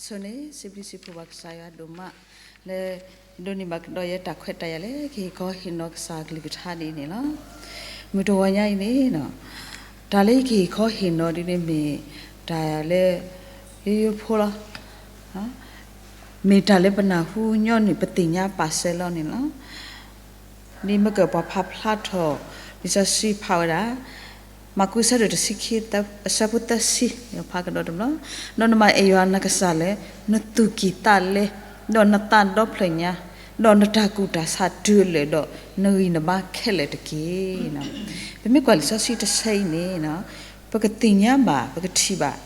ဆိန့ၣ် စံးဘျုးစံးဖှိၣ်ဘၣ်ကစၢ်ယွၤဒိၣ်မး လၢဒိးန့ၢ်ဘၣ်ကဒီးယဲတၢ်ခွဲးတၢ်ယာ်လၢ ကဟ့ၣ်ခီဟ့ၣ်နီၤကစၢ်အကလုၢ်ကထါဒ်အံၤန့ၣ်လီၤ. မုၢ်တဂီၤညါအံၤန့ၣ် တၢ်လၢယကဟ့ၣ်ခီဟ့ၣ်နီၤဒ်န့ၣ်မ့ၢ် တၢ်လၢ ယိယိဖိလီၤ. မ့ၢ်တၢ်လၢပနၢ်ဟူညီနုၢ်ပသ့ၣ်ညါပာ်စၢၤလီၤန့ၣ်လီၤ. ဒ်မ့ၢ်ကပှၤဖးဖျါထီၣ် လံာ်စီဆှံဖးဝဲဒၣ် မၢ်ကူးအဆၢဒိၣ်တဆံခံ အဆၢဖိသၢဆံ ယဖးကဒီးတဘျီ, ဒီးနမၤအဲၣ်ယွၤနကစၢ်လၢ နသူၣ်ကံၢ်သးလဲ, ဒီးနသးဒီဖျၢၣ်ညါ, ဒီးနတၢ်ကူၣ်တၢ်ဆးတုၤလၢာ်ဒီး နဂံၢ်နဘါခဲလၢာ်တက့ၢ်. ပမ့ၢ်ကွၢ်လံာ်စီဆှံတဆၢအံၤန့ၣ် ပကသ့ၣ်ညါဘၣ် ပကထံၣ်ဘၣ်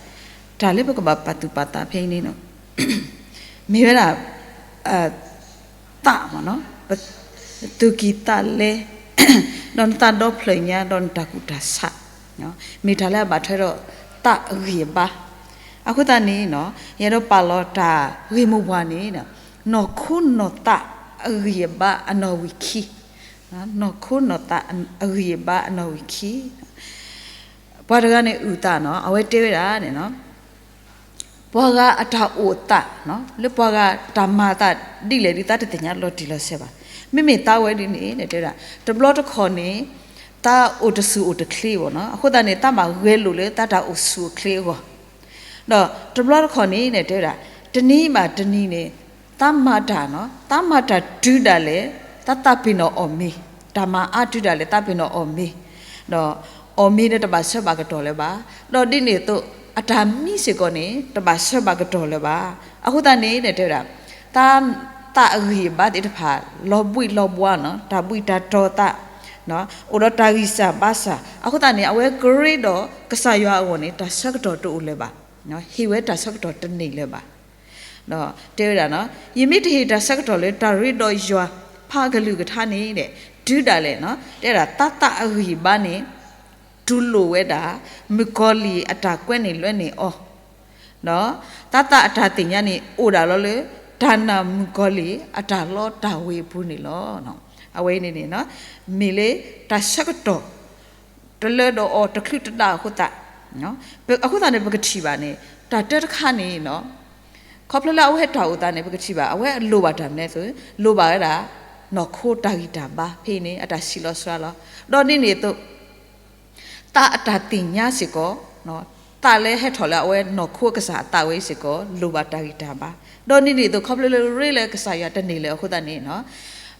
တၢ်လၢပကဘၣ်ပာ်သူၣ်ပာ်သးဖဲအံၤန့ၣ် မ့ၢ်ဝဲဒၣ် သးမ့ၢ်နီၤ, သူၣ်ကံၢ်သးလဲ, ဒီးနသးဒီဖျၢၣ်ညါ ဒီးနတၢ်ကူၣ်တၢ်ဆး, မ့ၢ်တၢ်လၢအဘၣ်ထွဲဒီးသးအဂံၢ်အဘါ. အဃိသတးန့ၣ် ယအဲၣ်ဒိးပာ်လီၤတၢ်ဂ့ၢ်မိၢ်ပှၢ်န့ၣ် နီၢ်ခိနီၢ်သးအဂံၢ်အဘါအနီၣ်ဝံာ်ခံ, နီၢ်ခိနီၢ်သးအဂံၢ်အဘါအနီၣ်ဝံာ်ခံ ပှၤတဂၤန့ၣ်အုၣ်သးနီၤ, အဝဲတဲဝဲဒၣ်န့ၣ် ပှၤဂၤအတၢ်အိၣ်အသး လၢပှၤဂၤတၢ်မၤအသးဒ်လဲၣ်ဒ်သးတသ့ၣ်ညါလီၤတံၢ်လီၤဆဲးဘၣ်. မ့မ့ၢ်သးဝဲဒ်န့ၣ် တဲဝဲဒၣ် တဘျီတခီၣ်န့ၣ် သးအိၣ်တဆူၣ်အိၣ်တချ့ဘၣ်နီၤ, အဃိသတးန့ၣ် သးဘၣ်ဂဲၤလိာ်လၢသးတၢ်အိၣ်ဆူၣ်အိၣ်ချ့အဂီၢ်, ဒီးတဘျီတခီၣ်န့ၣ် တဲဝဲဒၣ် တနံၤဘၣ်တနံၤန့ၣ် သးမၤတၢ်နီၤ, သးမၤတၢ်တုၤဒၣ်လဲာ် သးသးပ့ၤနီၣ်အီၣ်မ့ၤ, တၢ်မၤအါတုၤဒၣ်လဲာ်သးပ့ၤနီၣ်အီၣ်မ့ၤ, ဒီးအီၣ်မ့ၤန့ၣ်တဘၣ်ဆၢဘၣ်ကတီၢ်လၢၤဘၣ်, ဒီးဒ်န့ၣ်အသိး အတၢ်မံစ့ၢ်ကီးန့ၣ် တဘၣ်ဆၢဘၣ်ကတီၢ်လၢၤဘၣ်. အဃိသတးန့ၣ် တဲဝဲဒၣ် သး သးအဂံၢ်အဘါသ့ၣ်တဖၣ် လီၤဘှံးလီၤဘှါနီၤ, တၢ်ဘှံးတၢ်တီၤသး အိၣ်ဒီးတၢ်ဂံၢ်စၢ်ဘါစၢ်, အဃိသတးန့ၣ် အဝဲကရ့ဒီးကစၢ်ယွၤအဂီၢ်န့ၣ် တၢ်ဆၢကတီၢ်တအိၣ်လၢၤဘၣ်, ဟ့ၣ်ဝဲတၢ်ဆၢကတီၢ်တန့ၢ်လၢၤဘၣ်. တဲဝဲဒၣ် ယမ့ၢ်တဟ့ၣ်တၢ်ဆၢကတီၢ်လၢတၢ်ရ့ဒီးယွၤဖးကလုၢ်ကထါန့ၣ် တုၤဒၣ်လဲာ် တဲဝဲဒၣ် သးသးအဂံၢ်အဘါန့ၣ် တူၢ်လိာ်ဝဲဒၣ် မုၣ်ကီၤလံၢ်အတၢ်ကွဲန့ၢ်လွဲန့ၢ်အီၤ, ဒီးသးသးအတၢ်သ့ၣ်ညါန့ၣ် အိၣ်ဒၣ်လီၤလၢ တၢ်နာ်မုၣ်ကီၤလံၢ်အတၢ်လီတၢ်ဝ့ၤအပူၤန့ၣ်လီၤ. အဝဲအံၤန့ၣ်န့ၣ် မ့ၢ်လၢတၢ်ဆၢကတီၢ် တလၢဒီးအီၤတချုးတဒါအဃိသတး, အဃိသတးန့ၣ် ပကထံၣ်ဘၣ်န့ၣ် တၢ်တၢတခါန့ၣ် ခီဖျိလၢအဝဲတၢ်အိၣ်သးန့ၣ် ပကထံၣ်ဘၣ် အဝဲအလိၣ်ဘၣ်တၢ်မနုၤအသိး လိၣ်ဘၣ်ဝဲဒၣ် နီၢ်ခိတၢ်ဂံၢ်တၢ်ဘါ ဖဲအံၤန့ၣ် အတၢ်ဆံးလီၤစှၤလီၤ. ဒီးဒ်န့ၣ်အသိး သးအတၢ်သ့ၣ်ညါစ့ၢ်ကီး, သးလၢဟဲထီၣ်လၢအဝဲနီၢ်ခိအကစၢ်အသးဝဲအံၤစ့ၢ်ကီး လိၣ်ဘၣ်တၢ်ဂံၢ်တၢ်ဘါ. ဒီးဒ်န့ၣ်အသိး ခီဖျိလၢရ့လၢကစၢ်ယွၤတန့ၢ်လၢၤအဃိသတးန့ၣ်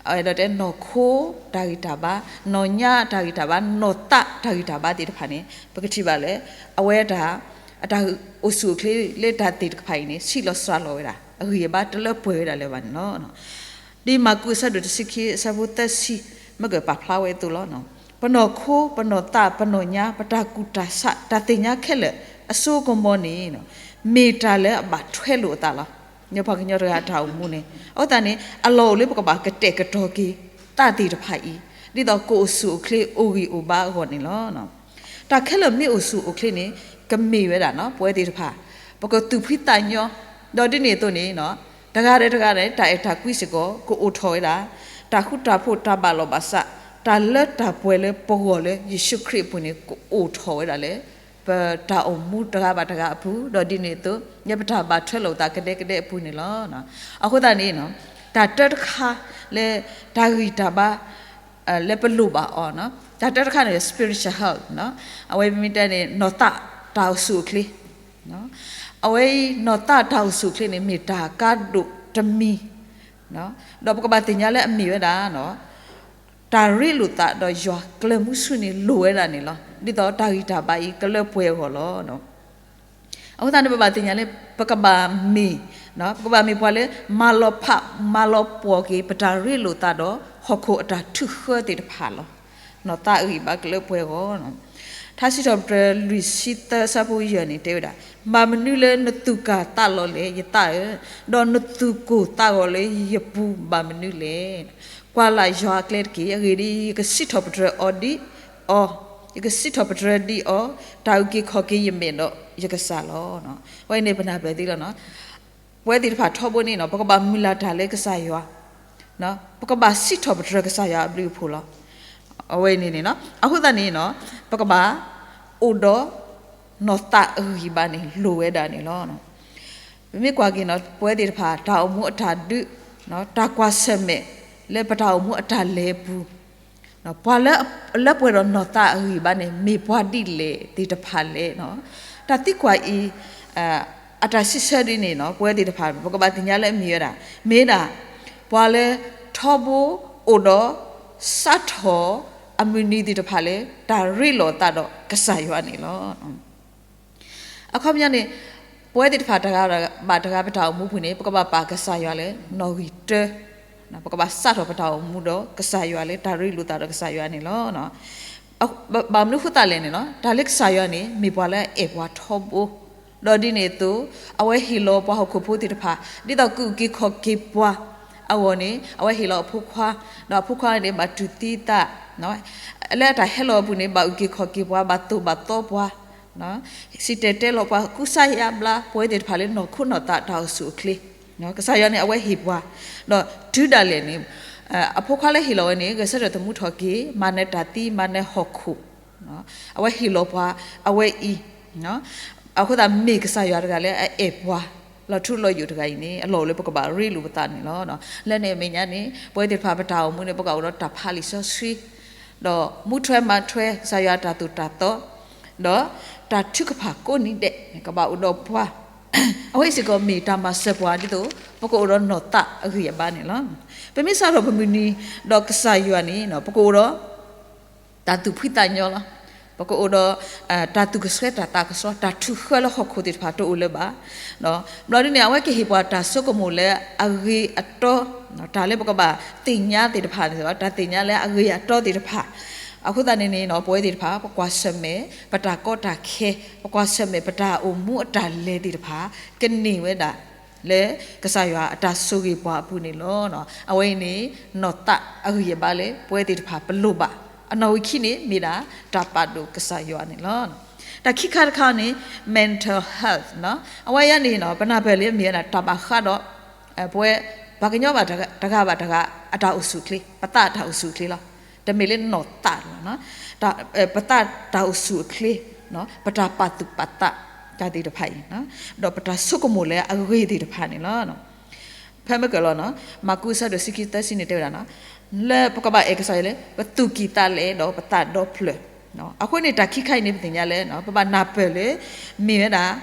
အဲၣ်ဒိးတဲနီၢ်ခိတၢ်ဂံၢ်တၢ်ဘါ, နီၢ်ညါတၢ်ဂံၢ်တၢ်ဘါ, နီၢ်သးတၢ်ဂံၢ်တၢ်ဘါသ့ၣ်တဖၣ်န့ၣ် ပကထံၣ်ဘၣ်လၢ အဝဲတၢ် အတၢ်အိၣ်ဆူၣ်အိၣ်ချ့လၢတၢ်သ့ၣ်တဖၣ်အံၤန့ၣ် ဆံးလီၤစှၤလီၤဝဲဒၣ်, အဂံၢ်အဘါတလၢပှဲၤဝဲဒၣ်လၢၤဘၣ်န့ၣ်လီၤ. ဒ်မၢ်ကူးအဆၢဒိၣ်တဆံခံ အဆၢဖိသၢဆံ မ့ၢ်ကပာ်ဖျါဝဲအသိးလီၤ. ပနီၢ်ခိ ပနီၢ်သး ပနီၢ်ညါ ပတၢ်ကူၣ်တၢ်ဆး တၢ်သ့ၣ်ညါခဲလၢာ် အစိကမီၤန့ၣ် မ့ၢ်တၢ်လၢအဘၣ်ထွဲလိာ်အသးလီၤ. ပှၤကညီတဂၤအတၢ်အိၣ်မူန့ၣ် အဃိသတးန့ၣ် အလီၢ်အိၣ်လၢပကဘၣ်ကတဲာ်ကတီၤက့ၤ သးသ့ၣ်တဖၣ်အံၤ ဒ်သိးကအိၣ်ဆူၣ်အိၣ်ချ့ အိၣ်ဂံၢ်အိၣ်ဘါအဂီၢ်န့ၣ်လီၤ. တၢ်ခဲလၢာ်မ့ၢ်အိၣ်ဆူၣ်အိၣ်ချ့န့ၣ် ကမ့ၢ်ဝဲဒၣ် ပဝဲသ့ၣ်တဖၣ် ပကသူၣ်ဖှံသးညီ, ဒီးဒ်န့ၣ်အသိးန့ၣ် တဂၤဒီးတဂၤန့ၣ် တၢ်အဲၣ်တၢ်ကွံစ့ၢ်ကီး ကအိၣ်ထီၣ်ဝဲဒၣ်, တၢ်ဃူတၢ်ဖိး တၢ်ဘၣ်လိာ်ဘၣ်စး တၢ်လၢတၢ်ပှဲၤလၢပဂီၢ်လၢယ့ၣ်ၡူးခရံာ်အပူၤန့ၣ် ကအိၣ်ထီၣ်ဝဲဒၣ်လၢ ပတၢ်အိၣ်မူတဂၤဘၣ်တဂၤအပူၤ, ဒီးဒ်န့ၣ်အသိး လၢပတၢ်ဘၣ်ထွဲလိာ်သးကဒဲကဒဲအပူၤန့ၣ်လီၤ. အဃိသတးန့ၣ် တၢ်တၢတခါလၢ တၢ်ဂံၢ်တၢ်ဘါ လၢပလိၣ်ဘၣ်အီၤ, တၢ်တၢတခါန့ၣ် spiritual health အဝဲမ့ၢ်တဲန့ၣ် နီၢ်သးတၢ်အိၣ်ဆူၣ်အိၣ်ချ့, အဝဲအံၤ နီၢ်သးတၢ်အိၣ်ဆူၣ်အိၣ်ချ့န့ၣ် မ့ၢ်တၢ်ကါဒိၣ်တမံၤ, ဒီးပကဘၣ်သ့ၣ်ညါလၢအမ့ၢ်ဝဲဒၣ် တၢ်ရ့လိာ်သးဒီးယွၤကျၢၤမုဆူန့ၣ် လိၣ်ဝဲဒၣ်န့ၣ်လီၤ. ဒ်သိးတၢ်ဂံၢ်တၢ်ဘါအံၤ ကလၢပှဲၤအဂီၢ်လီၤ. အဃိသတးန့ၣ် ပဘၣ်သ့ၣ်ညါလၢ ပကဘၣ်မ့ၢ်, ပကဘၣ်မ့ၢ်ပှၤလၢ မၤလီၤဖး မၤလီၤပှီၢ်က့ၤ ပတၢ်ရ့လိာ်သးဒီး ဟီၣ်ခိၣ်အတၢ်ထုးဃၢသ့ၣ်တဖၣ်လီၤ. နီၢ်သးအဂံၢ်ဘါကလၢပှဲၤအဂီၢ်, ထါစံးထီၣ်ပတြၢၤလွံၢ်ဆံသၢအဆၢဖိယဲၢ်န့ၣ် တဲဝဲဒၣ်, ဘၣ်မနုၤလၢနသူၣ်ကၢ်သးလီၤလဲၣ် ယသးဧၢ, ဒီးနသူၣ်ကိၢ်သးဂီၤလၢယပူၤဘၣ်မနုၤလဲၣ်. ကွၢ်လၢ်ယွၤအကျဲတက့ၢ်. အဂ့ၢ်ဒ်အံၤ, ယကစံးထီၣ်ပတြၢၤအီၤဒ်အီၤ, ယကစံးထီၣ်ပတြၢၤဒ်အီၤ, တၢ်အုၣ်က့ၤခီၣ်က့ၤယမဲာ်ဒီးယကစၢ်လီၤ. အဝဲန့ၣ်ပနၢ်ပၢၢ်သ့လီၤ. ပဝဲသ့ၣ်တဖၣ်ထီဘိန့ၣ်နီၤ ပကဘၣ်မုၢ်လၢ်တၢ်လၢကစၢ်ယွၤ, ပကဘၣ်စံးထီၣ်ပတြၢၤကစၢ်ယွၤအဘျုးအဖှိၣ်လီၤ. အဝဲန့ၣ်န့ၣ်နီၤ အဃိသတးန့ၣ်နီၤ ပကဘၣ်အိၣ်ဒီးနီၢ်သးအဂံၢ်ဘါန့ၣ် လိၣ်ဝဲဒၣ်န့ၣ်လီၤ. မ့ၢ်ကွၢ်က့ၤနီၤ ပဝဲသ့ၣ်တဖၣ် တၢ်အိၣ်မူအတၢ်ဒုး, တၢ်ကွၢ်ဆၢၣ်မဲာ်လၢပတၢ်အိၣ်မူအတၢ်လဲၤအပူၤ, ပှၤလၢ လၢပှဲၤဒီးနီၢ်သးအဂံၢ်အဘါန့ၣ် မ့ၢ်ပှၤဒ်လဲၣ်သ့ၣ်တဖၣ်လဲၣ်. တၢ်သံကွၢ်အံၤ အတၢ်စံးဆၢဒ်န့ၣ်နီၤ ပဝဲသ့ၣ်တဖၣ် ပကဘၣ်သ့ၣ်ညါလၢအမ့ၢ်ဝဲဒၣ်, မ့ၢ်ဒၣ် ပှၤလၢထီဘိအိၣ်ဒီး စးထီၣ်အမုၢ်နံၤသ့ၣ်တဖၣ်လၢ တၢ်ရ့လိာ်သးဒီးကစၢ်ယွၤန့ၣ်လီၤ. အခီပညီန့ၣ် ပဝဲသ့ၣ်တဖၣ်တဂၤဘၣ်တဂၤ ပတၢ်အိၣ်မူပူၤန့ၣ် ပကဘၣ်ပာ်ကစၢ်ယွၤလၢနီၣ်ဂံၢ်တၢ, ပကဘၣ်စးထီၣ်ပတၢ်အိၣ်မူဒီးကစၢ်ယွၤလၢတၢ်ရ့လိာ်သးဒီးကစၢ်ယွၤန့ၣ်လီၤ. ဘၣ်မနုၤဃိသတးလဲၣ်န့ၣ်လီၤ, တၢ်လၢကစၢ်ယွၤန့ၣ် မ့ၢ်ပှၤလၢအအဲၣ်ပှၤထီဘိ, ဒီးဒ်န့ၣ်အသိး အဝဲဟ့ၣ်လီၤပှၤဟီၣ်ခိၣ်ဖိသ့ၣ်တဖၣ် ဒ်သိးကအုၣ်က့ၤခီၣ်က့ၤပှၤအဂီၢ်န့ၣ် အဝဲဟ့ၣ်လီၤအဖိခွါ, ဒီးအဖိခွါန့ၣ် ဘၣ်တူၢ်သံသး လၢအတၢ်ဟဲလီၤအပူၤန့ၣ် ဘၣ်အုၣ်က့ၤခီၣ်က့ၤပှၤ ဘၣ်သိၣ်ဘၣ်သီပှၤ, စံၣ်တဲၤတဲလီၤပှၤ ကူစါယါဘျါ ပဝဲသ့ၣ်တဖၣ်လၢနီၢ်ခိနီၢ်သးတၢ်အိၣ်ဆူၣ်အိၣ်ချ့, ကစၢ်ယွၤန့ၣ် အဝဲဟ့ၣ်ပှၤ, ဒီးတုၤဒၣ်လဲာ်န့ၣ် အဖိခွါလၢဟ့ၣ်လီၤဝဲန့ၣ် ဂဲၤဆၢထၢၣ်သမူထီၣ်က့ၤ မၤနၢၤတၢ်သံ မၤနၢၤဟီၣ်ခိၣ်, အဝဲဟ့ၣ်လီၤပှၤ အဝဲအံၤ, အဃိသတးမ့ၢ်ကစၢ်ယွၤတဂၤလၢအအဲၣ်ပှၤ လီၤထူလီၤယိာ်တဂၤအံၤန့ၣ် အလီၢ်အိၣ်လၢပကဘၣ်ရ့လိာ်ပသးန့ၣ်လီၤ. လၢန့ၣ်အမဲာ်ညါန့ၣ် ပဝဲသ့ၣ်တဖၣ်ပတၢ်အိၣ်မူန့ၣ် ပကအိၣ်ဒီးတၢ်ဖးလံာ်စီဆှံ ဒီးမူထွဲမၤထွဲကစၢ်ယွၤတၢ်သိၣ်တၢ်သီ, ဒီးတၢ်ထုကဖၣ်ကိးနံၤဒဲး ကဘၣ်အိၣ်ဒီးပှၤ, အဝဲစ့ၢ်ကီးမ့ၢ်တၢ်မၤစၢၤပှၤဒ်သိး ပကအိၣ်ဒီးနီၢ်သးအဂံၢ်အဘါန့ၣ်လီၤ. ပမ့ၢ်စးထီၣ်ပမုၢ်နံၤဒီးကစၢ်ယွၤန့ၣ် ပကအိၣ်ဒီး တၢ်သူၣ်ဖှံသးညီလီၤ. ပကအိၣ်ဒီး တၢ်သူၣ်ကဆှဲတၢ်သးကဆှီ တၢ်ထုးဃၢလၢဟီၣ်ခိၣ်သ့ၣ်တဖၣ်တအိၣ်လၢၤဘၣ်. ဘျီဒ်န့ၣ် အဝဲကဟ့ၣ်ပှၤတၢ်ဆိကမိၣ်လၢအဂ့ၤအတီ, တၢ်လၢပကဘၣ်သ့ၣ်ညါသ့ၣ်တဖၣ်န့ၣ် တၢ်သ့ၣ်ညါလၢအဂ့ၤအတီသ့ၣ်တဖၣ်, အဃိသတးန့ၣ်န့ၣ် ပဝဲသ့ၣ်တဖၣ် ပကွၢ်ဆၢၣ်မဲာ် ပတၢ်ကီတၢ်ခဲ, ပကွၢ်ဆၢၣ်မဲာ်ပတၢ်အိၣ်မူအတၢ်လဲၤသ့ၣ်တဖၣ် ကန့ၢ်ဝဲဒၣ် လၢကစၢ်ယွၤအတၢ်ဆိၣ်ဂ့ၤပှၤအပူၤန့ၣ်လီၤ. အဝဲအံၤန့ၣ် နီၢ်သးအဂံၢ်အဘါလၢ ပဝဲသ့ၣ်တဖၣ်ပလိၣ်ဘၣ်. အနီၣ်ဂံၢ်ခံန့ၣ် မ့ၢ်ဒၣ် တၢ်ပာ်ဒိၣ်ကစၢ်ယွၤန့ၣ်လီၤ. တၢ်ခံခါတခါန့ၣ် mental health အဝဲအံၤန့ၣ် ပနၢ်ပၢၢ်လၢမ့ၢ်ဝဲဒၣ် တၢ်ဘၣ်ဃးဒီး ပဝဲ ပှၤကညီဘၣ်တဂၤဘၣ်တဂၤ အတၢ်အိၣ်ဆူၣ်အိၣ်ချ့, ပသးအတၢ်အိၣ်ဆူၣ်အိၣ်ချ့လီၤ. တမ့ၢ်လၢနီၢ်သးလီၤ. ပသးတၢ်အိၣ်ဆူၣ်အိၣ်ချ့, ပတၢ်ပာ်သူၣ်ပာ်သးတၢ်သ့ၣ်တဖၣ်အံၤ, ဒီးပတၢ်ဆိကမိၣ်လၢအဂ့ၤသ့ၣ်တဖၣ်န့ၣ်လီၤ. ဖဲမ့ၢ်ကလီၤနီၤ, မၢ်ကူးအဆၢဒိၣ်တဆံခံ သၢဆံန့ၣ်တဲဝဲဒၣ်နီၤ, လၢပကဘၣ်အဲၣ်ကစၢ်ယွၤလၢ ပသူၣ်ကံၢ်သးလဲဒီးပသးဒီဖျၢၣ်. အဃိန့ၣ် တၢ်ခံခါအံၤန့ၣ် ပသ့ၣ်ညါလၢ ပဘၣ်နၢ်ပၢၢ်လၢ မ့ၢ်ဝဲဒၣ်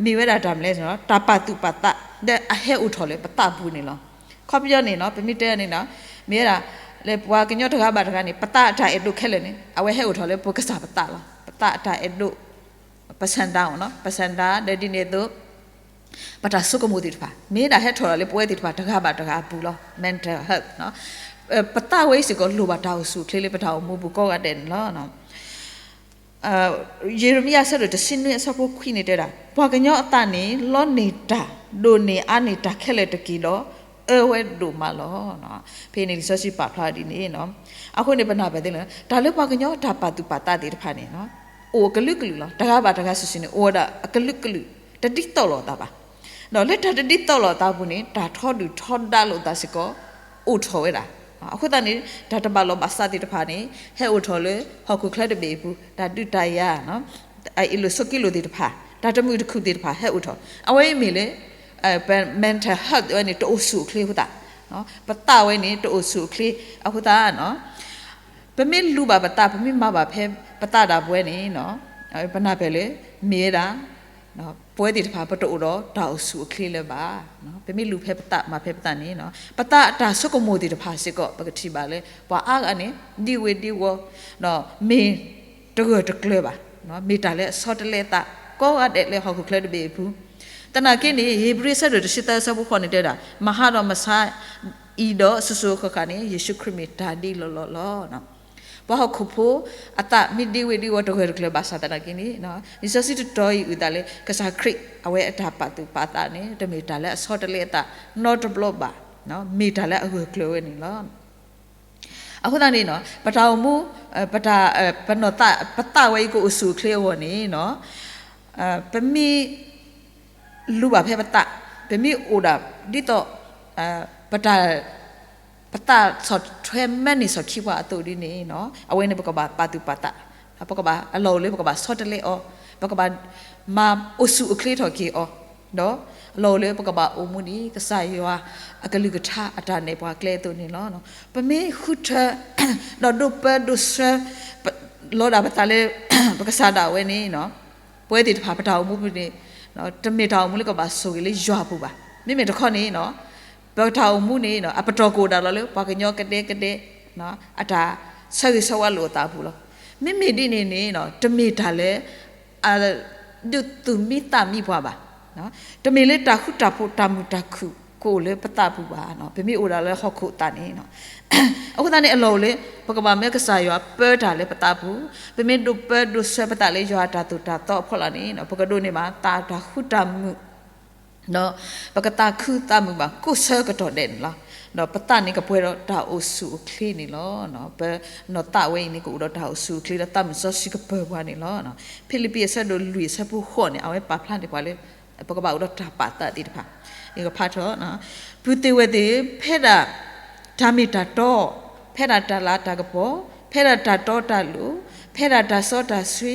မ့ၢ်ဝဲဒၣ်တၢ်မနုၤလဲၣ်, တၢ်ပာ်သူၣ်ပာ်သး လၢအဟဲအိၣ်ထီၣ်လၢပသးပူၤန့ၣ်လီၤ. ခီပညီန့ၣ်နီၤ, ပမ့ၢ်တဲန့ၣ်နီၤ, မ့ၢ်ဝဲဒၣ် လၢပှၤကညီတဂၤဘၣ်တဂၤန့ၣ် ပသးအတၢ်အဲၣ်ဒိးခဲလၢာ်န့ၣ် အဝဲဟဲအိၣ်ထီၣ်လၢပကစၢ်ပသးလီၤ. ပသးအတၢ်အဲၣ်ဒိး ပစၢၤဒါအီၤနီၤ, ပစၢၤဒါ ဒီးဒ်န့ၣ်အသိး ပတၢ်ဆိကမိၣ်သ့ၣ်တဖၣ် မ့ၢ်ဒၣ်ဟဲထီၣ်လီၤလၢပဝဲသ့ၣ်တဖၣ်တဂၤဘၣ်တဂၤအပူၤလီၤ. mental health ပသးဝဲအံၤစ့ၢ်ကီးလိၣ်ဘၣ်တၢ်အိၣ်ဆူၣ်အိၣ်ချ့လၢပတၢ်အိၣ်မူပူၤကိးဂၤဒဲးန့ၣ်လီၤ. ယံးရမံယၤအဆၢဒိၣ်တဆံနွံအဆၢဖိခွံန့ၣ်တဲဒၣ်, ပှၤကညီအသးန့ၣ် လီန့ၢ်တၢ် ဒိၣ်န့ၢ်အါန့ၢ်တၢ်ခဲလၢာ်တက့ၢ်ဒီး အၢဝဲဒိၣ်မးလီၤ. ဖဲန့ၣ်လံာ်စီဆှံပာ်ဖျါဒ်န့ၣ်နီၤ. အဃိန့ၣ် ပနၢ်ပၢၢ်သ့လီၤ, တၢ်လၢပှၤကညီတၢ်ပာ်သူၣ်ပာ်သးသ့ၣ်တဖၣ်န့ၣ် အိၣ်အကလုာ်ကလုာ်လီၤ. တဂၤဘၣ်တဂၤစုာ်စုာ်န့ၣ် အိၣ်ဝဲဒၣ်အကလုာ်ကလုာ် တဒ်သိးလိာ်အသးဘၣ်. ဒီးလၢတၢ်တဒ်သိးလိာ်အသးအပူၤန့ၣ် တၢ်ထီဒုၣ်ထီဒါလိာ်သးစ့ၢ်ကီး အိၣ်ထီၣ်ဝဲဒၣ်. အဃိသတးန့ၣ် တၢ်တဘၣ်လိာ်ဘၣ်စးသ့ၣ်တဖၣ်န့ၣ် ဟဲအိၣ်ထီၣ်လၢဟီၣ်ခိၣ်ချၢတဘ့ၣ်အပူၤ, တၢ်ဒုးတၢ်ယၤ အအ့ၣ်လိာ်ဆိးက့လိာ်သ့ၣ်တဖၣ်, တၢ်တမုာ်တခုၣ်သ့ၣ်တဖၣ်ဟဲအိၣ်ထီၣ်, အဝဲအံၤမ့ၢ်လၢ ပ mental health ဝဲန့ၣ် တအိၣ်ဆူၣ်အိၣ်ချ့အဃိသတး, ပသးဝဲန့ၣ်တအိၣ်ဆူၣ်အိၣ်ချ့အဃိသတး, ပမ့ၢ်လူၤဘၣ်ပသး ပမ့ၢ်မၤဘၣ်ဖဲပသးဒၣ်ပဝဲန့ၣ် ပနၢ်ပၢၢ်လၢ မ့ၢ်ဝဲဒၣ် ပဝဲသ့ၣ်တဖၣ် ပတအိၣ်ဒီးတၢ်အိၣ်ဆူၣ်အိၣ်ချ့လၢၤဘၣ်. ပမ့ၢ်လူၤဖဲပသးမၤဖဲပသးန့ၣ် ပသးအတၢ်ဆိကမိၣ်သ့ၣ်တဖၣ်စ့ၢ်ကီး ပကထံၣ်ဘၣ်လၢ ပှၤအါဂၤန့ၣ် ဒံဝ့ၤဒံဝီၤ မ့ၢ်တဂၢၢ်တကျၢၤဘၣ်, မ့ၢ်တၢ်လၢအဆီတလဲအသး ကိးဂၤဒဲးလၢဟီၣ်ခိၣ်ချၢတဘ့ၣ်အပူၤ, သနာ်က့န့ၣ် ဧ့ၤဘြံၤအဆၢဒိၣ်တဆံသၢအဆၢဖိဃိးန့ၣ်တဲဒၣ် မၤဟးဒီးမဆါအံၤဒီးစိၤစိၤဃၣ်ဃၣ်န့ၣ် ယ့ၣ်ၡူးခရံာ်မ့ၢ်တၢ်ဒ်လီၢ်လီၢ်လီၤ. ပှၤဟီၣ်ခိၣ်ဖိအသးမ့ၢ်ဒံဝ့ၤဒံဝီၤတဂၢၢ်တကျၢၤဘၣ်ဆၣ်သနာ်က့န့ၣ် လံာ်စီဆှံတတီၤအံၤအုၣ်သးလၢ ကစၢ်ခရံာ်အဝဲအတၢ်ပာ်သူၣ်ပာ်သးန့ၣ် တမ့ၢ်တၢ်လၢအဆီတလဲအသးနီတဘျီဘၣ်, မ့ၢ်တၢ်လၢအဂၢၢ်ကျၢၤဝဲန့ၣ်လီၤ. အဃိသတးန့ၣ် ပတၢ်အိၣ်မူ ပတၢ် ပနီၢ်သး ပသးဝဲအံၤကအိၣ်ဆူၣ်အိၣ်ချ့အဂီၢ်န့ၣ် ပမ့ၢ် လူၤဘၣ်ဖဲပသး, ပမ့ၢ်အိၣ်ဒၣ်ဒ်သိး ပတၢ် ပသးဆီၣ်ထွဲမဲာ်န့ၢ်ဆီၣ်ခံပှၤအသိးဒ်န့ၣ် အဝဲန့ၣ်ပကဘၣ်ပာ်သူၣ်ပာ်သး, ပကဘၣ်အလီၢ်အိၣ်လၢပကဘၣ်ဆီတလဲအီၤ, ပကဘၣ်မၤအိၣ်ဆူၣ်အိၣ်ချ့ထီၣ်က့ၤအီၤ, ဒီး လီၤလၢပကဘၣ်အိၣ်မူဒ်ကစၢ်ယွၤအကလုၢ်ကထါအတၢ်နဲၣ်ပှၤကျဲအသိးန့ၣ်လီၤ. ပမ့ၢ်ဃုထၢ ဒီးဒိးပၢဒိးဆှၢ လီၤဒၣ်ပသးလၢ ပကစၢ်ဒၣ်ဝဲန့ၣ် ပဝဲသ့ၣ်တဖၣ်ပတၢ်အိၣ်မူပူၤန့ၣ် တမ့ၢ်တၢ်အိၣ်မူလၢကဘၣ်ဆိၣ်ဂ့ၤလၢယွၤအပူၤဘၣ်. မ့မ့ၢ်တခီန့ၣ် ပတၢ်အိၣ်မူန့ၣ် အပတီၢ်ကအိၣ်ဒၣ်လီၤလၢပှၤကညီကဒဲကဒဲ အတၢ်ဆၢဂ့ၤဆၢဝါလိာ်အသးအပူၤလီၤ. မ့မ့ၢ်ဒ်န့ၣ်န့ၣ် တမ့ၢ်တၢ်လၢ အ ဒုးသူၣ်မံသးမံပှၤဘၣ်. တမ့ၢ်လၢတၢ်ဃူတၢ်ဖိးတၢ်မုာ်တၢ်ခုၣ်ကအိၣ်လၢပသးပူၤဘၣ်. ပမ့ၢ်အိၣ်ဒၣ်လၢဟီၣ်ခိၣ်အသးန့ၣ် အဃိသတးန့ၣ် အလီၢ်အိၣ်လၢ ပကဘၣ်မၢကစၢ်ယွၤပၢတၢ်လၢပသးပူၤ, ပမ့ၢ်ဒိးပၢဒိးဆှၢပသးလၢယွၤအတၢ်သိၣ်တၢ်သီအဖီလာ်န့ၣ် ပကဒိးန့ၢ်ဘၣ်တၢ် တၢ်ဃူတၢ်မုာ် ဒီးပကသးခုသးမုာ်ဘၣ်ကိးဆၢကတီၢ်ဒဲးန့ၣ်လီၤ. ဒီးပသးန့ၣ်ကပှဲၤဒီးတၢ်အိၣ်ဆူၣ်အိၣ်ချ့န့ၣ်လီၤ. ပနီၢ်သးဝဲအံၤန့ၣ် ကအိၣ်ဒီးတၢ်အိၣ်ဆူၣ်အိၣ်ချ့ဒီးသးမုၢ်စီဆှံကပၢၤပှၤန့ၣ်လီၤ. ဖံလံးပံးအဆၢဒိၣ်လွံၢ်အဆၢဖိဃိးန့ၣ် အဝဲပာ်ဖျါန့ၢ်ပှၤလၢ ပကဘၣ်အိၣ်ဒီးတၢ်ပာ်သးသ့ၣ်တဖၣ် ယကဖးထီၣ် ပုၢ်သ့ၣ်ဝဲၢ်သ့ၣ်ဧၢ, ဖဲဒၣ်တၢ်မ့ၢ်တၢ်တီ, ဖဲဒၣ်တၢ်လၤတၢ်ကပီၤ, ဖဲဒၣ်တၢ်တီတၢ်လိၤ, ဖဲဒၣ်တၢ်စီတၢ်ဆှံ,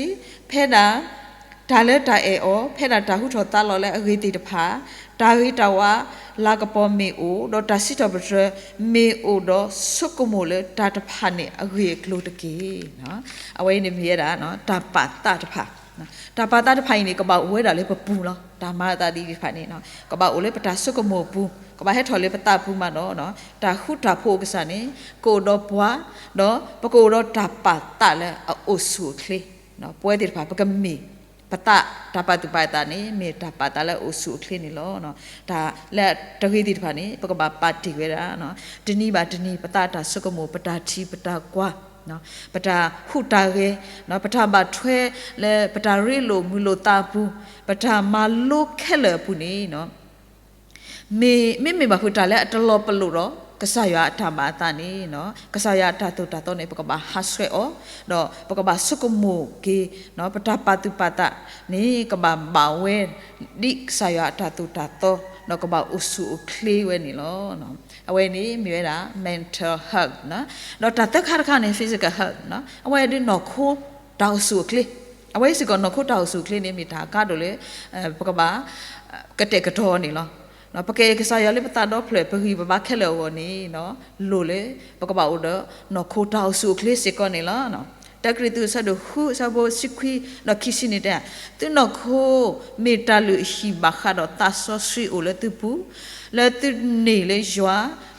ဖဲဒၣ်တၢ်လၢတၢ်အဲၣ်အီၤ, ဖဲဒၣ်တၢ်ဟူထီၣ်သါလီၤလၢအဂ့ၤသ့ၣ်တဖၣ်, တၢ်ဂ့ၤတၢ်ဝါလၤကပီၤမ့ၢ်အိၣ်, ဒီးတၢ်စံးထီၣ်ပတြၢၤမ့ၢ်အိၣ်ဒီး ဆိကမိၣ်လၢတၢ်တဖၣ်န့ၣ်အဂ့ၢ်အကျိၤတက့ၢ်. အဝဲအံၤန့ၣ်မ့ၢ်ဝဲဒၣ် တၢ်ပာ်သးတဖၣ် တၢ်ပာ်သးတဖၣ်အံၤန့ၣ် ကဘၣ်အိၣ်ဝဲဒၣ်လၢပပူၤလီၤ. တၢ်မၤအသးဒ်အံၤတဖၣ်န့ၣ် ကဘၣ်အိၣ်လၢပတၢ်ဆိကမိၣ်အပူၤ, ကဘၣ်ဟဲထီၣ်လၢပသးပူၤမးဒီး တၢ်ဃူတၢ်ဖိးအကစၢ်န့ၣ် ကအိၣ်ဒီးပှၤ, ဒီးပကအိၣ်ဒီးတၢ်ပာ်သးလၢအအိၣ်ဆူၣ်အိၣ်ချ့, ပဝဲသ့ၣ်တဖၣ် ပကမ့ၢ်ပသး တၢ်ပာ်သူၣ်ပာ်သးန့ၣ် မ့ၢ်တၢ်ပာ်သးလၢအအိၣ်ဆူၣ်အိၣ်ချ့န့ၣ်လီၤ. တၢ်လၢတဂ့ၤသ့ၣ်တဖၣ်န့ၣ် ပကဘၣ်ပာ်တ့ၢ်ဝဲဒၣ် တနံၤဘၣ်တနံၤ ပသးတၢ်ဆိကမိၣ် ပတၢ်ထံၣ်ပတၢ်ကွၢ် ပတၢ်ဟူးတၢ်ဂဲၤ, ပတၢ်ဘၣ်ထွဲလၢပတၢ်ရ့လိာ်မုာ်လိာ်သးအပူၤ, ပတၢ်မၤလိခဲလၢာ်အပူၤန့ၣ် မ့မ့ၢ်ဘၣ်ဖုးတၢ်လၢအတလီၤပလိာ်ဒီး ကစၢ်ယွၤအတၢ်မၤအသးန့ၣ် ကစၢ်ယွၤအတၢ်သိၣ်တၢ်သီန့ၣ် ပကဘၣ်ဟးဆှဲးအီၤ, ဒီးပကဘၣ်ဆိကမိၣ်က့ၤ ပတၢ်ပာ်သူၣ်ပာ်သးန့ၣ် ကဘၣ်ဘၣ်ဝဲ ဒ်ကစၢ်ယွၤအတၢ်သိၣ်တၢ်သီ ဒီးကဘၣ်အိၣ်ဆူၣ်အိၣ်ချ့ဝဲန့ၣ်လီၤ. အဝဲန့ၣ်မ့ၢ်ဝဲဒၣ် mental health ဒီးတၢ်သၢခါတခါန့ၣ် physical health အဝဲဒ်နီၢ်ခိတၢ်အိၣ်ဆူၣ်အိၣ်ချ့, အဝဲစ့ၢ်ကီးနီၢ်ခိတၢ်အိၣ်ဆူၣ်အိၣ်ချ့န့ၣ် မ့ၢ်တၢ်အကါဒိၣ်လၢ ပကဘၣ် ကတဲာ်ကတီၤန့ၣ်လီၤ. ပကအဲၣ်ကစၢ်ယွၤလၢပသးဒီဖျၢၣ် ပဂံၢ်ပဘါခဲလၢာ်အဂီၢ်န့ၣ် လိၣ်လၢ ပကဘၣ်အိၣ်ဒီးနီၢ်ခိတၢ်အိၣ်ဆူၣ်အိၣ်ချ့စ့ၢ်ကီးန့ၣ်လီၤ. တၢကရံၣ်သူးအဆၢဒိၣ်ဃု အဆၢဖိတဆံခွံ ဒီးခံဆံန့ၣ်တဲ, သုနီၢ်ခိမ့ၢ်တၢ်လုၢ်ဟံၣ်ဘၣ်ဃးဒီးသးစီဆှံအိၣ်လၢသုပူၤ, လၢသုန့ၢ်လၢယွ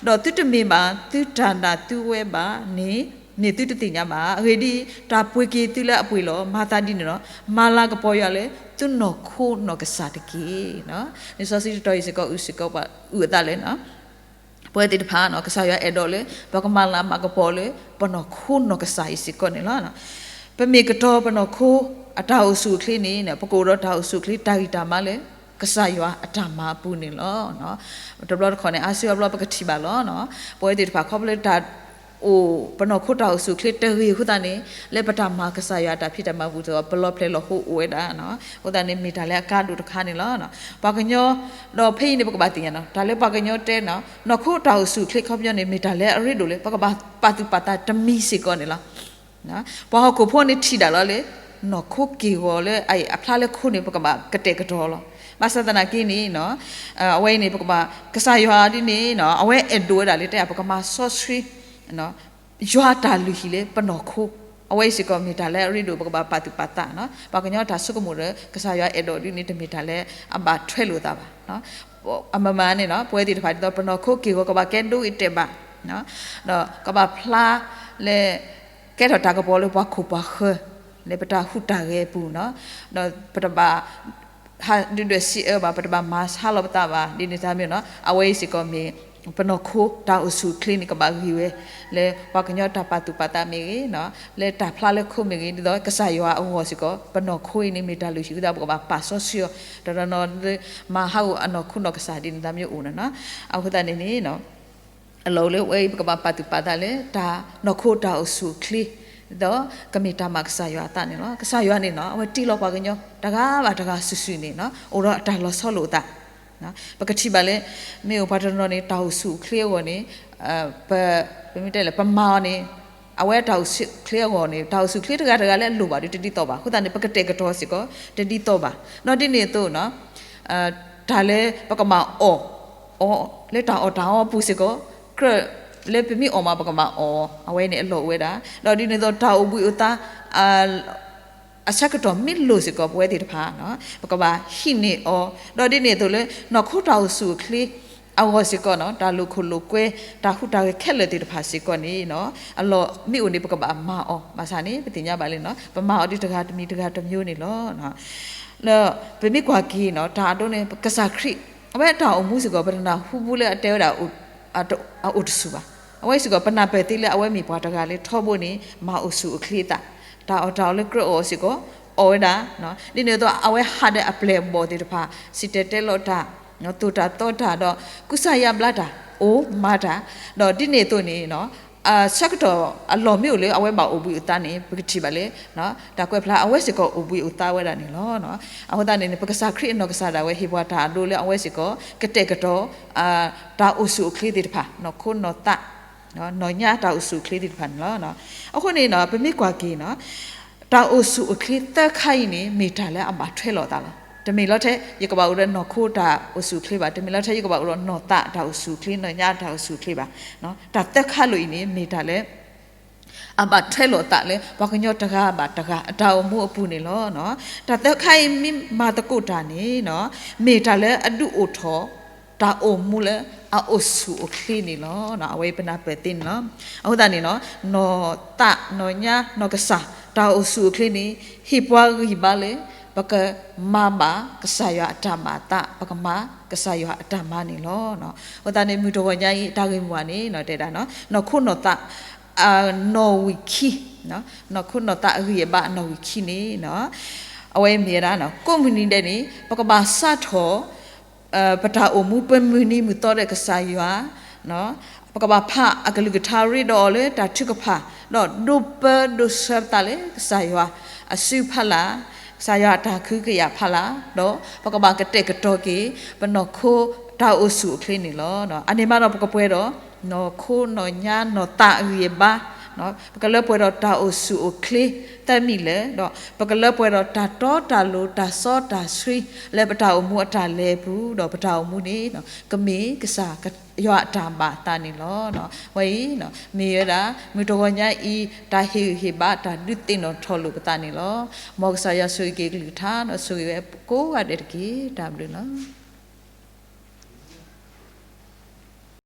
ၤ, ဒီးသုတမ့ၢ်ဘၣ်သုတၢ်ဒၣ်သုဝဲဘၣ်န့ၣ် န့ၣ်သုတသ့ၣ်ညါဘၣ်. အဂ့ၢ်ဒ်အံၤ, တၢ်ပှ့ၤက့ၤသုလၢအပှ့ၤလီၤ. မၤသးဒ်န့ၣ်ဒီး မၤလၤကပီၤယွၤလၢသုနီၢ်ခိနီၢ်ကစၢ်တက့ၢ်. လံာ်စီဆှံတတီၤအံၤစ့ၢ်ကီး အုၣ်စ့ၢ်ကီးပှၤ အုၣ်အသးလၢ ပဝဲသ့ၣ်တဖၣ် ကစၢ်ယွၤအဲၣ်ဒိးလၢ ပကမၤလၤမၤကပီၤလၢ ပနီၢ်ခိနီၢ်ကစၢ်အံၤစ့ၢ်ကီးန့ၣ်လီၤ. ပမ့ၢ်ကတီၤပနီၢ်ခိအတၢ်အိၣ်ဆူၣ်အိၣ်ချ့န့ၣ် ပကအိၣ်ဒီးတၢ်အိၣ်ဆူၣ်အိၣ်ချ့တၢ်ဂံၢ်တၢ်ဘါလၢ ကစၢ်ယွၤအတၢ်မၤအပူၤန့ၣ်လီၤ. တဘျီတခီၣ်န့ၣ် အါစုအါဘျီပကထံၣ်ဘၣ်လီၤ. ပဝဲသ့ၣ်တဖၣ် ခီဖျိလၢတၢ်အိၣ် ပနီၢ်ခိတၢ်အိၣ်ဆူၣ်အိၣ်ချ့တဂ့ၤအဃိသတးန့ၣ် လၢပတၢ်မၤကစၢ်ယွၤအတၢ်ဖံးတၢ်မၤပူၤအသိး ပလီၤဖျဲးလီၤဟိအိၣ်ဝဲဒၣ်. အဃိသတးန့ၣ် မ့ၢ်တၢ်လၢအကါဒိၣ်တခါန့ၣ်လီၤ. ပှၤကညီ ဒီးဖဲအံၤန့ၣ် ပကဘၣ်သ့ၣ်ညါနီၤ တၢ်လၢပှၤကညီတဲနီၤ နီၢ်ခိတၢ်အိၣ်ဆူၣ်အိၣ်ချ့ခီပညီန့ၣ် မ့ၢ်တၢ်လၢအရ့ဒိၣ်လၢ ပကဘၣ်ပာ်သူၣ်ပာ်သးတမံၤစ့ၢ်ကီးန့ၣ်လီၤ. ပှၤဟီၣ်ခိၣ်ဖိန့ၣ်ထံၣ်ဒၣ်လီၤလၢ နီၢ်ခိက့ၢ်ဂီၤလၢအအံၤအဖျါလၢခိန့ၣ် ပကဘၣ်ကတဲာ်ကတီၤလီၤ. ဘၣ်ဆၣ်သနာ်က့န့ၣ် အဝဲအံၤန့ၣ် ပကဘၣ် ကစၢ်ယွၤဒ်န့ၣ် အဝဲအဲၣ်ဒိးဝဲဒၣ်လၢတဲ ပကမၤစီဆှံ ယွၤအတၢ်လုၢ်ဟံၣ်လၢပနီၢ်ခိ, အဝဲအံၤစ့ၢ်ကီးမ့ၢ်တၢ်လၢအရ့ဒိၣ် ပကဘၣ်ပာ်သူၣ်ပာ်သးနီၤ. ပှၤကညီတၢ်ဆိကမိၣ်ဒီး ကစၢ်ယွၤအဲၣ်ဒိးဒ်န့ၣ် တမ့ၢ်တၢ်လၢအဘၣ်ထွဲလိာ်သးဘၣ်. အမမၤန့ၣ်နီၤ ပဝဲသ့ၣ်တဖၣ်ဒ်သိး ပနီၢ်ခိက့ၢ်ဂီၤ ကဘၣ်ကဲဒိဂ့ၤတဲာ်ဘၣ်, ဒီးကဘၣ်ဖျါလၢ ကဲထီၣ်တၢ်ကပီၤလၢပှၤခိၣ်ပှၤဃၢၤ လၢပတၢ်ဟူးတၢ်ဂဲၤအပူၤနီၤ, ဒီးပတဘၣ် ဟးဒုၣ်ဒွဲၣ်စံးအၢဘၣ်, ပတဘၣ်မၤဆါလီၤပသးဘၣ် ဒ်န့ၣ်တမံၤနီၤ. အဝဲအံၤစ့ၢ်ကီးမ့ၢ် ပနီၢ်ခိတၢ်အိၣ်ဆူၣ်အိၣ်ချ့န့ၣ် ကဘၣ်ဂ့ၤဝဲ လၢပှၤကညီတၢ်ပာ်သူၣ်ပာ်သးမ့ၢ်ဂ့ၤ, လၢတၢ်ဖျါလၢခိမ့ၢ်ဂ့ၤ, ဒ်သိးကစၢ်ယွၤအဂီၢ်စ့ၢ်ကီး ပနီၢ်ခိအံၤန့ၣ် မ့ၢ်တၢ်လုၢ်ဟံၣ်အဃိသတး ပကဘၣ်ပာ်စီဆှံအီၤ, တနီၤနီၤ မၤဟးဂီၤအနီၢ်ခိနီၢ်ကစၢ် ဒ်န့ၣ်တမံၤအိၣ်နီၤ. အဃိသတးန့ၣ်န့ၣ် အလီၢ်အိၣ်လၢဝဲအံၤ ပကဘၣ်ပာ်သူၣ်ပာ်သးလၢ တၢ်နီၢ်ခိတၢ်အိၣ်ဆူၣ်အိၣ်ချ့, ဒီးကမ့ၢ်တၢ်မၤကစၢ်ယွၤအသးန့ၣ်လီၤ. ကစၢ်ယွၤန့ၣ်နီၤ အဝဲတ့လီၤပှၤကညီ တဂၤဘၣ်တဂၤစုာ်စုာ်န့ၣ်နီၤ အိၣ်ဒီးအတၢ်လီၤဆီလိာ်အသး. ပကထံၣ်ဘၣ်လၢ မ့ၢ်အိၣ်ပှၤတနီၤန့ၣ် တၢ်အိၣ်ဆူၣ်အိၣ်ချ့အဂီၢ်န့ၣ် ပ ပမ့ၢ်တဲလဲၣ် ပမၤအီၤန့ၣ် အဝဲတၢ်အိၣ်ဆူၣ်အိၣ်ချ့အဂီၢ်န့ၣ် တၢ်အိၣ်ဆူၣ်အိၣ်ချ့တဂၤတဂၤလၢအလိၣ်ဘၣ်ဒီးတဒ်သိးဘၣ်. အဃိသတးန့ၣ် ပကတဲာ်ကတီၤစ့ၢ်ကီး တဒ်သိးဘၣ်. ဒီးဒ်န့ၣ်အသိးနီၤ တၢ်လၢပကဘၣ်အီၣ်အီၤ လၢတၢ်အီၣ်တၢ်အီအပူၤစ့ၢ်ကီး, ကြၢးလၢပမ့ၢ်အီၣ်မး ပကဘၣ်အီၣ်အီၤ, အဝဲန့ၣ်အလီၢ်အိၣ်ဝဲဒၣ်. ဒီးဒ်န့ၣ်အသိး တၢ်အိၣ်ဘှံးအိၣ်သါ အဆၢကတီၢ်မ့ၢ်လိၣ်စ့ၢ်ကီး ပဝဲသ့ၣ်တဖၣ် ပကဘၣ်ဟံးန့ၢ်အီၤ, ဒီးဒ်န့ၣ်အသိးလၢ နီၢ်ခိတၢ်အိၣ်ဆူၣ်အိၣ်ချ့အဂီၢ်စ့ၢ်ကီး တၢ်လိာ်ခိၣ်လိာ်ကွဲ တၢ်ဟူးတၢ်ဂဲၤခဲလၢာ်သ့ၣ်တဖၣ်စ့ၢ်ကီးန့ၣ် အလီၢ်မ့ၢ်အိၣ်န့ၣ် ပကဘၣ်မၤအီၤ, ဘၣ်ဆၣ်န့ၣ် ပသ့ၣ်ညါဘၣ်လံ ပမၤအီၤဒ်တဂၤတမံၤတဂၤတမျိုးန့ၣ်လီၤ. လၢပမ့ၢ်ကွၢ်က့ၤ တၢ်အဒိန့ၣ် ကစၢ်ခရံာ် အဝဲအတၢ်အိၣ်မူစ့ၢ်ကီး ပတနၢ်ဟူဘူးလၢအတဲဝဲဒၣ် အအိၣ်တဆူၣ်ဘၣ်. အဝဲစ့ၢ်ကီး ပနၢ်ပၢၢ်သ့လၢအဝဲမ့ၢ်ပှၤတဂၤလၢထီဘိန့ၣ် မၤအိၣ်ဆူၣ်အိၣ်ချ့အသး, တၢ်အီၣ်တၢ်အီလၢကြၢးအီၣ်စ့ၢ်ကီး အီၣ်ဝဲဒၣ်, ဒ်န့ၣ်အသိး အဝဲဟးဒီးအပျဲၢ်အဘီၣ်သ့ၣ်တဖၣ် စံၣ်တဲၤတဲလီၤတၢ်, သိၣ်တၢ်သီတၢ်ဒီး ကူစါယါဘျါတၢ် အိၣ်မၤတၢ်, ဒီးဒ်န့ၣ်အသိးန့ၣ် ဆၢကတီၢ်အလီၢ်မ့ၢ်အိၣ်လၢအဝဲဘၣ်အိၣ်ဘှံးအိၣ်သါန့ၣ် ပကထံၣ်ဘၣ်လၢ တၢ်ကွဲးဖျါ အဝဲစ့ၢ်ကီးအိၣ်ဘှံးအိၣ်သါဝဲဒၣ်န့ၣ်လီၤ. အဃိသတးန့ၣ် ပကစၢ်ခရံာ်အနီၢ်ကစၢ်ဒၣ်ဝဲ ဟ့ၣ်ပှၤတၢ်အဒိလၢအဝဲစ့ၢ်ကီး ကတဲာ်ကတီၤ တၢ်အိၣ်ဆူၣ်အိၣ်ချ့သ့ၣ်တဖၣ် နီၢ်ခိနီၢ်သး နီၢ်ညါတၢ်အိၣ်ဆူၣ်အိၣ်ချ့သ့ၣ်တဖၣ်န့ၣ်လီၤ. အဃိန့ၣ် ပမ့ၢ်ကွၢ်က့ၤ တၢ်အိၣ်ဆူၣ်အိၣ်ချ့သၢခါအံၤန့ၣ် မ့ၢ်တၢ်လၢအဘၣ်ထွဲလိာ်အသးလီၤ. တမ့ၢ်လီၤထဲ ယကဘၣ်အိၣ်ဒီးနီၢ်ခိတၢ်အိၣ်ဆူၣ်အိၣ်ချ့ဘၣ်, တမ့ၢ်လီၤထဲ ယကဘၣ်အိၣ်ဒီးနီၢ်သးတၢ်အိၣ်ဆူၣ်အိၣ်ချ့ နီၢ်ညါတၢ်အိၣ်ဆူၣ်အိၣ်ချ့ဘၣ်. တၢ်သၢခါလိာ်အံၤန့ၣ် မ့ၢ်တၢ်လၢ အဘၣ်ထွဲလိာ်အသးလၢ ပှၤကညီတဂၤဘၣ်တဂၤ အတၢ်အိၣ်မူအပူၤန့ၣ်လီၤ. တၢ်သၢခါအံၤမ့ၢ်မၤသကိးတၢ်န့ၣ် မ့ၢ်တၢ်လၢအဒုးအိၣ်ထီၣ် တၢ်အိၣ်မူလၢအအိၣ်ဆူၣ်အိၣ်ချ့န့ၣ်လီၤ. အဝဲပနၢ်ပၢၢ်သ့န့ၣ်လီၤ. အဃိသတးန့ၣ် နီၢ်သး နီၢ်ညါ နီၢ်ကစၢ် တၢ်အိၣ်ဆူၣ်အိၣ်ချ့န့ၣ် ဟ့ၣ်ပှၤဂံၢ်ဘါလၢ ပကမၤဘၣ်ကစၢ်ယွၤအတၢ်ဘၣ်သး, ပကမၤကစၢ်ယွၤအတၢ်မၤန့ၣ်လီၤ. အဃိသတးန့ၣ် မုၢ်တဂီၤညါအံၤ တၢ်ဂ့ၢ်မိၢ်ပှၢ်န့ၣ် တဲဒၣ် နီၢ်ခိနီၢ်သး နီၣ်ဝံာ်ခံ, နီၢ်ခိနီၢ်သးအဂံၢ်အဘါအနီၣ်ဝံာ်ခံန့ၣ် အဝဲမ့ၢ်ဝဲဒၣ် ကိးမုၢ်နံၤဒဲးန့ၣ် ပကဘၣ်စးထီၣ် ပတၢ်အိၣ်မူပမုၢ်နံၤမုၢ်သီဒီးကစၢ်ယွၤ, ပကဘၣ်ဖးအကလုၢ်ကထါရ့ဒီးအီၤလၢတၢ်ထုကဖၣ်, ဒီးဒိးပၢဒိးဆှၢပသးလၢကစၢ်ယွၤအစုဖးလၢ်, ကစၢ်ယွၤအတၢ်ကဟုကယာ်ဖးလၢ်, ဒီးပကဘၣ်ကတဲာ်ကတီၤက့ၤ ပနီၢ်ခိတၢ်အိၣ်ဆူၣ်အိၣ်ချ့န့ၣ်လီၤ. အန့ၣ်မးဒီးပကပှဲၤဒီး နီၢ်ခိနီၢ်ညါနီၢ်သးအဂံၢ်အဘါ, ပကလၢပှဲၤဒီးတၢ်အိၣ်ဆူၣ်အိၣ်ချ့သၢမံၤလၢာ်, ဒီးပကလၢပှဲၤဒီးတၢ်တီတၢ်လိၤတၢ်စီတၢ်ဆှံ လၢပတၢ်အိၣ်မူအတၢ်လဲၤအပူၤ, ဒီးပတၢ်အိၣ်မူန့ၣ် ကမ့ၢ်ကစၢ်ယွၤအတၢ်ဘၣ်သးန့ၣ်လီၤ. ဝဲအံၤ မ့ၢ်ဝဲဒၣ် မုၢ်တဂီၤညါအံၤ တၢ်ဟ့ၣ်ဂံၢ်ဟ့ၣ်ဘါတၢ်ဒုးသ့ၣ်နီၣ်ထီၣ်လိာ်ပသးန့ၣ်လီၤ. မ်ကစၢ်ယွၤဆိၣ်ဂ့ၤက့ၤကလုၢ်ကထါ ဒီးဆိၣ်ဂ့ၤဝဲကိးဂၤဒဲးတက့ၢ်. တၢ်ဘျုးလီၤ.